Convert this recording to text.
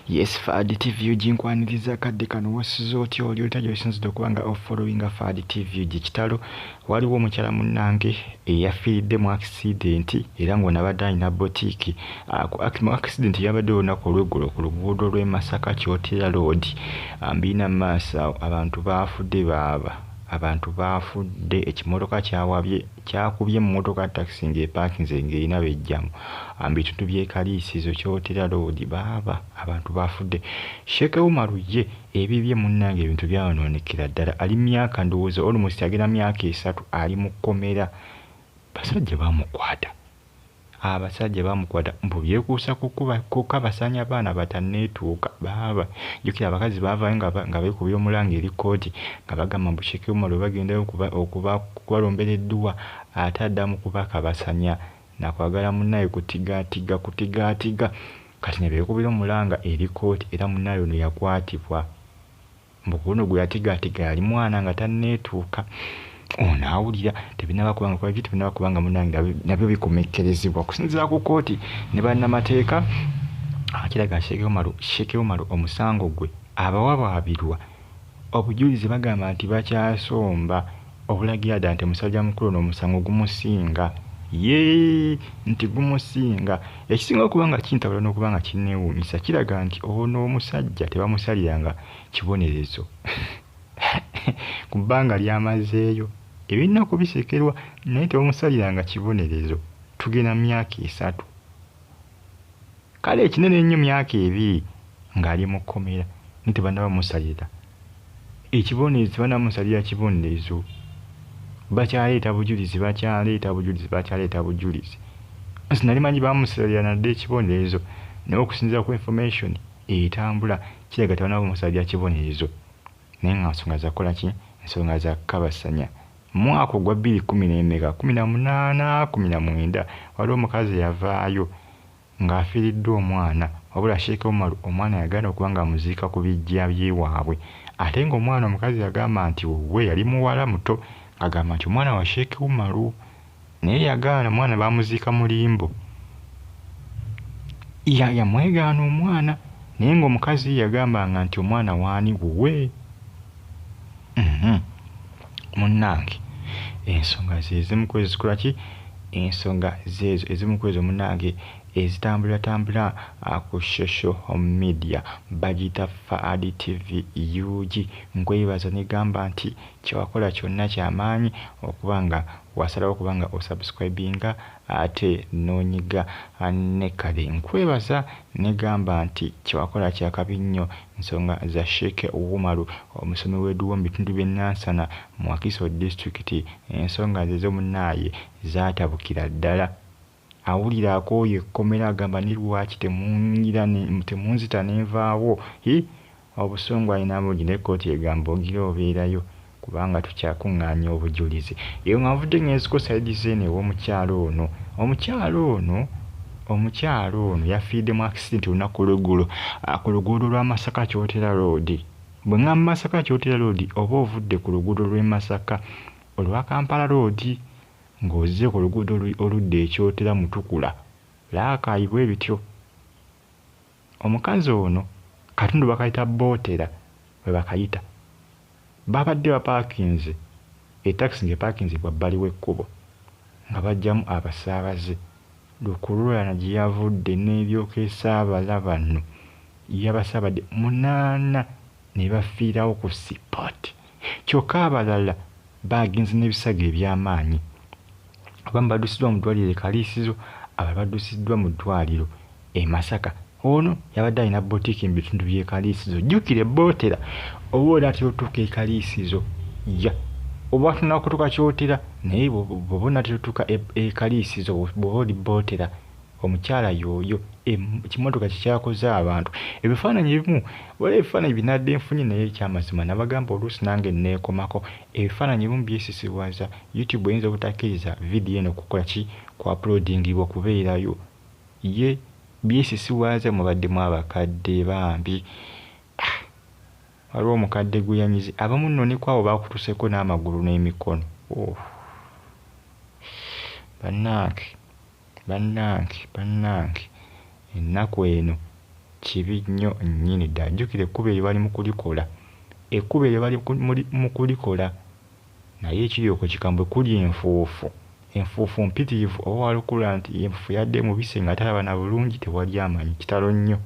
Yes, Fahad TV UG nkwaniriza akadde kano. Wasuze otya? Oli otya gy'osinzidde okuba nga ofollowinga Fahad TV UG? Kitalo, waliwo omukyala munnange eyafiiridde mu accident, era ng'ono abadde alina botiiki. Mu accident yabadde olunaku olw'eggulo ku luguudo lw'e Masaka Kyotera Road. Mbiina mu maaso awo, abantu baafudde baaba, abantu baafudde. Ekimotoka kyawabye, kyakubye emmotoka takisi ng'epaakinze ng'erina bejjamu mu bitundu by'e Kaliisizo, Kyotera Road. Baaba, abantu baafudde. Sheikh Umaru ye ebibye munnange ebintu byayonoonekera ddala. Ali myaka ndowooza almost agenda myaka 3 ali mu kkomera. Basajja baamukwata, abasajja baamukwata mbu byekuusa kukabasanya baana batanneetuuka. Baaba, jjukira abakazi baavaayo nga beekubira omulanga eri kkooti nga bagamba mbu Sheikh Umaru bagendayo okubalombera edduwa, ate addamu kubakabasanya nakwagala munnaye kutigaatiga kutigaatiga. Kati ne beekubira omulanga eri kkooti, era munnaye ono yakwatibwa mbu ku luno gwe yatigaatiga yali mwana nga tanneetuuka. Ono awulira tebinnaba kubanga kuba tebinnaba kubanga munnange nabyo bikomekkerezebwa okusinziira ku kkooti ne bannamateeka. Kiraga Sheikh Umaru omusango gwe abawawaabirwa obujulizi bagamba nti bakyasomba obulagira ddala nti musajja mukulu ono omusango gumusinga, ye nti gumusinga. Ekisinga okuba nga kintabula n'okuba nga kinneewuunyisa, kiraga nti ono omusajja tebamusaliranga kibonerezo ku bbanga ly'amazeeyo. Ebyennaku bisekerwa, naye tebamusaliranga kibonerezo. Tugenda mu myaka 3, kale ekinene ennyo myaka 2 ng'ali mu kkomera, naye tebannaba musalira ekibonerezo, tebannamusalira kibonerezo. Bakyaleeta bujulizi, bakyaleeta bujulizi, bakyaleeta bujulizi. Nze nali manyi bamusalira nadde ekibonerezo, naye okusinziira ku information etambula kiraga tebannaba musalira kibonerezo, naye nga nsonga za kukola ki? Ensonga za kukabasanya. Mwaka ogwa bbiri kkumi n'emeka, 18, 19, waliwo omukazi eyavaayo ng'afiiriddwa omwana, wabula Sheikh Umaru omwana yagaana okuba ng'amuziika ku biggya by'ewaabwe, ate ng'omwana omukazi yagamba nti wuwe, yali muwala muto, ng'agamba nti omwana wa Sheikh Umaru, naye yagaana. Omwana baamuziika mu limbo, yamwegaana omwana, naye ng'omukazi ye yagambanga nti omwana waani? Wuwe. Munnange, ensonga ze zimu ku ezo zikola ki? Ensonga zeezo ezimu ku ezo munnange ezitambulatambula ku social media, bagiyita Fahad TV UG. Nkwebaza negamba nti kyewakola kyonna kyamaanyi okuba nga wasalawo okuba nga osubscribinga ate n'onyiga ne kale. Nkwebaza negamba nti kyewakola kyakabi nnyo. Ensonga za Sheikh Umaru, omusomi w'edduwa mu bitundu by'e Nansana mu Wakiso disitulikiti, ensonga ze zo munnaaye zaatabukira ddala. Awulira akooye ekkomera, agamba ne lwaki temunzita nenvaawo? Obusungu alina bungi, naye kkooti egamba ogira obeerayo kubanga tukyakuŋŋaanya obujulizi. Eyo nga nvudde ngenziko side zeeno ew'omukyala ono. Omukyala ono yafiiridde mu accident olunaku olw'eggulo ku luguudo lwa Masaka Kyotera Road. Bwe ŋŋamba Masaka Kyotera Road, oba ovudde ku luguudo lw'e Masaka olwa Kampala Road ng'ozze ku luguudo oludda e Kyotera Mutukula, Rakai bwe bityo. Omukazi ono katundu bakayita Bootera bwe bakayita. Babadde bapaakinze etakisi ng'epaakinze wabbali w'ekkubo nga baggyamu abasaabaze. Lukululana gye yavudde n'eryoka esaabala bano, yabasaabadde 8 ne bafiirawo ku spot, kyokka abalala baagenze n'ebisago eby'amaanyi. Abamu baddusiddwa mu ddwaliro e Kaliisizo, abalala baddusiddwa mu ddwaliro e Masaka. Ono yabadde alina botiiki mu bitundu by'e Kaliisizo. Jjukira Ebootera oba onaatera otuuka e Kaliisizo, ya oba tonnaba kutuuka Kyotera, naye bw'oba onaatera otuuka e Kaliisizo bw'oba oli Bootera. Omukyala y'oyo, ekimotoka kye kyakoze abantu. Ebifaananyi ebimu, waliwo ebifaananyi bye nabadde nfunye, naye ekyamazima nabagamba oluusi nange neekomako. Ebifaananyi ebimu byesisiwaza, YouTube eyinza obutakkiriza vidiyo eno kukola ki? Ku uploadingibwa okubeerayo. Ye byesisiwaza, mubaddemu abakadde bambi. Waliwo omukadde gwe yanyize, abamu nno ne ku abo baakutuseeko n'amagulu n'emikono. Oh, bannange, bannange, bannange, ennaku eno. Kibi nnyo nnyini ddala. Jjukira ekkubo eryo bali mu kulikola, ekkubo eryo bali mu kulikola naye ekiri okwo kikambwe kuli enfuufu, enfuufu mpitirivu oba walukula nti enfuufu yadde emubise nga talaba na bulungi tewali amanyi. Kitalo nnyo.